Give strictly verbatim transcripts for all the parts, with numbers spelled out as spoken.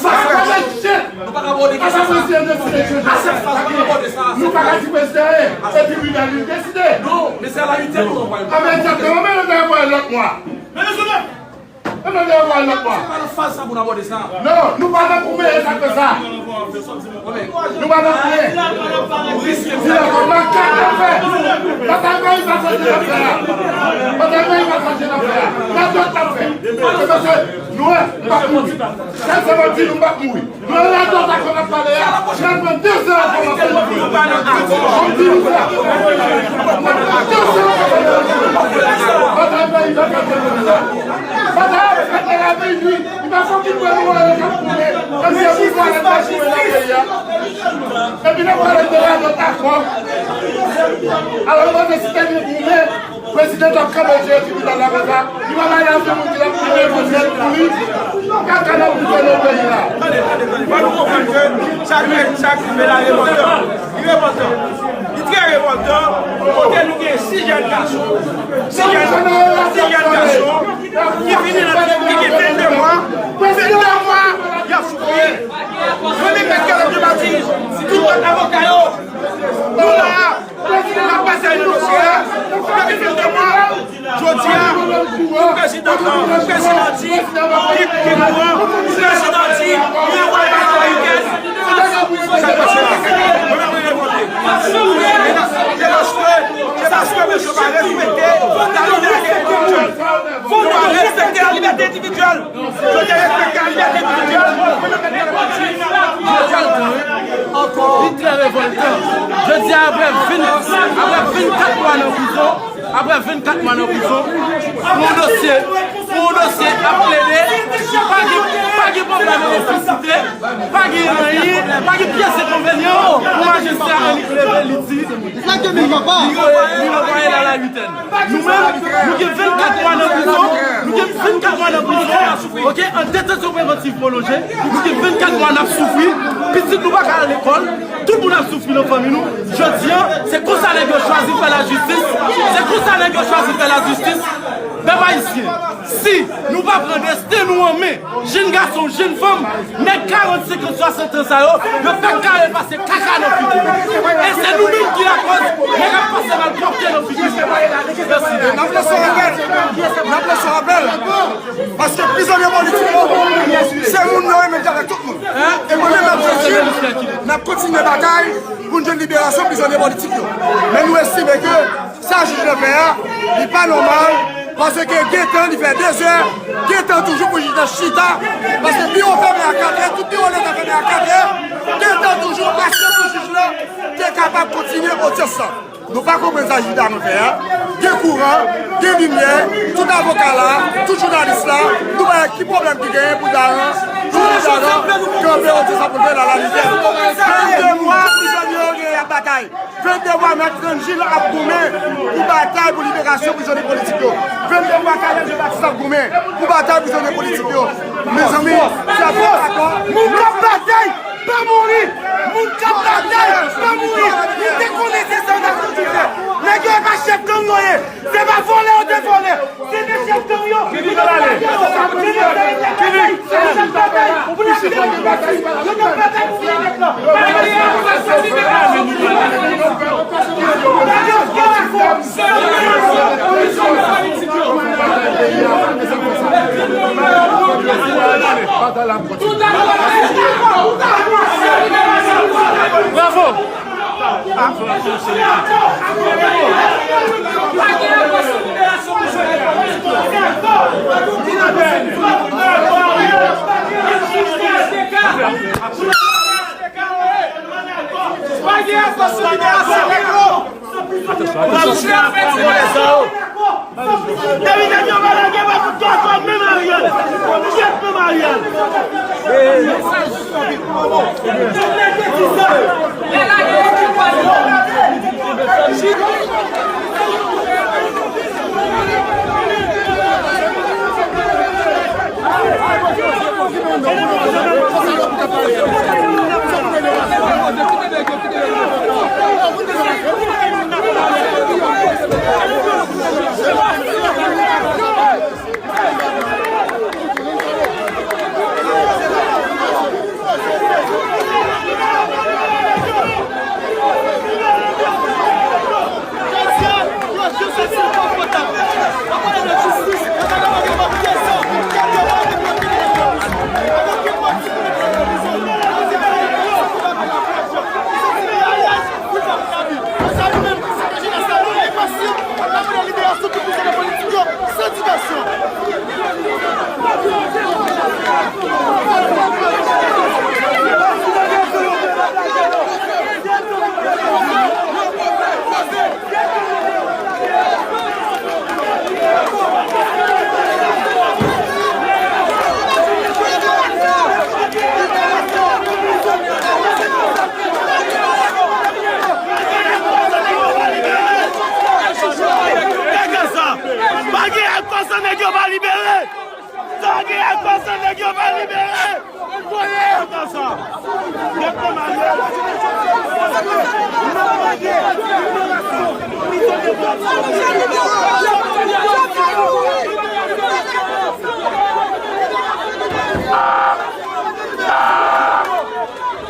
Jodi a, nou pa ka abòde kesyon sa. A sèl faz pou nou abòde sa, se pa nan faz sa pou nou abòde sa. Non, nou pa nan pou meye sa fè sa. Nou pa nan pou meye. Di la, makak n ap fè. Batay mwen pa fè n ap fè la. Batay mwen pa fè n ap fè la. Radòt n ap fè. Se paske nou wè, nou pa mouri. Sèl se mwen di nou pa mouri. Mwen radòt ak konn ap pale a, sèlman de zè avan mwen fè li. Mwen di nou sa. De zè avan mwen fè li. Batay peyi pa fèt nan lavini. Li pa fòk li pran nou wè yo k ap konnen. Kòm si yon pouvwa nèt pa jwe nan peyi a. Epi n ap pale de radòt ankò. Alò, nou pa te site li goumen. Prezidan t ap kanpe jwe tribinal la konsa, li pa bay afè moun ki t ap pile vòt pou li. Kaka n ap boule nan peyi la. Tande, tande, tande. Fò nou konprann ke chak, chak fè la revòltan. Li revòltan. Li trè revòltan. Kote nou gen sis jèn gason. Sis jèn, sis jèn gason ki vini nan tribinal, ki gen vennde mwa. Vennde mwa, y ap soufri. Yo menm mèt Kaleb Jean Baptiste, tout lòt avoka yo. Nou la. N ap pase nan dosye a. Depi fil de mwa, jodi a, prezidan, prezidan di, ki, ki kouran, prezidan di, li anvoye pa Ayitèn. Sa k pase la? Mwen menm mwen revòlte. Se paske, se paske mesye pa respekte lalibète endividyèl. Yo pa respekte lalibète endividyèl. Yo te respekte lalibète endividyèl. Jodi a l gran, wi. Ankò. Li trè revòltan. Jodi a, apre vennkat, apre vennkat mwa nan prizon, apre vennkat mwa nan prizon, pou yon dosye, pou yon dosye ap plede, pa gen, pa gen pwoblèm elektrisite, pa gen anyen, pa gen pyès enkonvenyan. Yon majistra annik leve, li di, li voye, li voye l a la huitaine. Nou menm, nou gen vennkat mwa nan prizon, nou gen vennkat mwa nan prizon, oke, an detansyon prevantiv pwolonje, nou gen vennkat mwa n ap soufri, pitit nou pa ka al lekòl, tout moun ap soufri nan fanmi nou. Jodi a, se konsa nèg yo chwazi fè lajistis, se konsa nèg yo chwazi fè lajistis. Pèp ayisyen, si nou pa pran desten nou an men, jenn gason, jenn fanm, nèg karant, senkant, swasant an sa yo, yo fèk kare pase kaka nan figi nou. E se nou menm ki lakòz, nèg ap pase malpwòpte nan figi nou. Mèsi. N ap lanse yon apèl. N ap lanse yon apèl. Paske prizonye politik yo, se moun yo, e menm jan avèk tout moun. E mwen menm, m ap di, n ap kontinye batay pou n jwenn liberasyon prizonye politik yo. Men nou estime ke sa jij la fè a, li pa nòmal, paske gentan li fè de zè, gentan toujou pou jij la chita, paske biwo fèmen a kat è, tout biwo leta fèmen a kat è, gentan toujou ase pou jij la te kapab kontinye odyans la. Nou pa konprann sa jij la fè a. Gen kouran, gen limyè, tout avoka la, tout jounalis la, nou pa wè ki pwoblèm ki genyen pou Daran, pou Daran kanpe odyans la pou l fè l a la limiè. Vennde mwa prizonye yo genyen ap batay. Vennde mwa mèt Frangil ap goumen pou batay pou liberasyon prizonye politik yo. Vennde mwa Kaleb Jean Baptiste ap goumen pou batay prizonye politik yo. Mezanmi, se ap fè dakò. Moun k ap batay pa mouri! Moun k ap batay pa mouri! Nou te konnen se sa n ap kontinye fè. Nèg yo e pa chèf gang yo ye. Se pa vòlè yo te vòlè. Se te chèf gang yo. Kili nan ale. Kili. Kili. Bravo! Depi nèg yo pa lage pa tout twa twa menm Ariel. Jèt menm Ariel. Pa gen ak konsa, nèg yo pa libere! Sa gen ak konsa, nèg yo pa libere! Voye konsa! Nèg yo pa libere!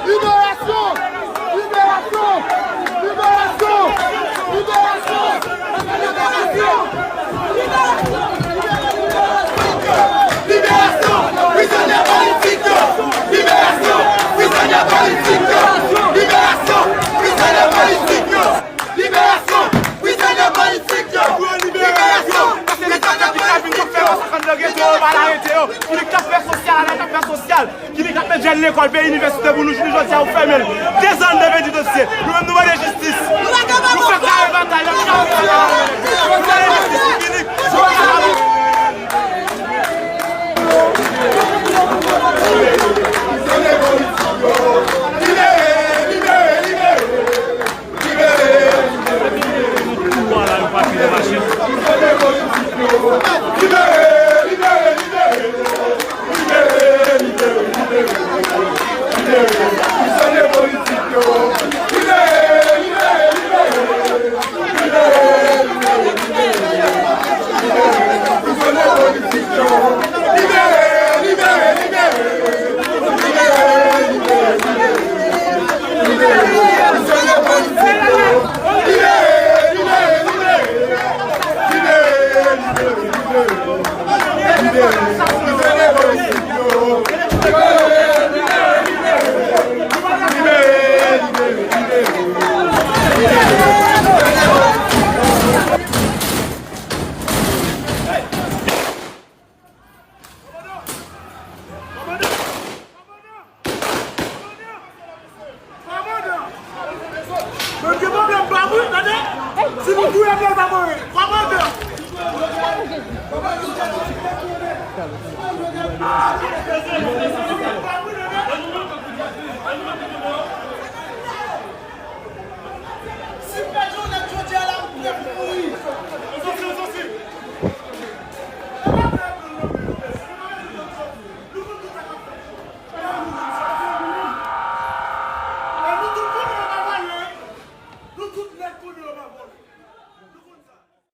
Liberasyon! Liberasyon! Liberasyon! Liberasyon! Liberasyon prizonye politik yo! Liberasyon prizonye politik yo! Liberasyon prizonye politik yo! Liberasyon prizonye politik yo! Liberasyon prizonye politik yo! Ki nèg k ap fè sosyal, ala k ap fè sosyal. Ki nèg k ap met jèn lekòl, peye inivèsite pou nou, jounen jodi a, ou fèmen l. Dezan de vennde dosye. Nou menm, nou mande jistis. Nou fè kare batay la, nou fè kare batay la. Nou mande jistis pou Minik. Kòmandan! Kòmandan! Mwen gen pwoblèm pa mwen, tande? Si nou touye m, pa mwen. Kòmandan!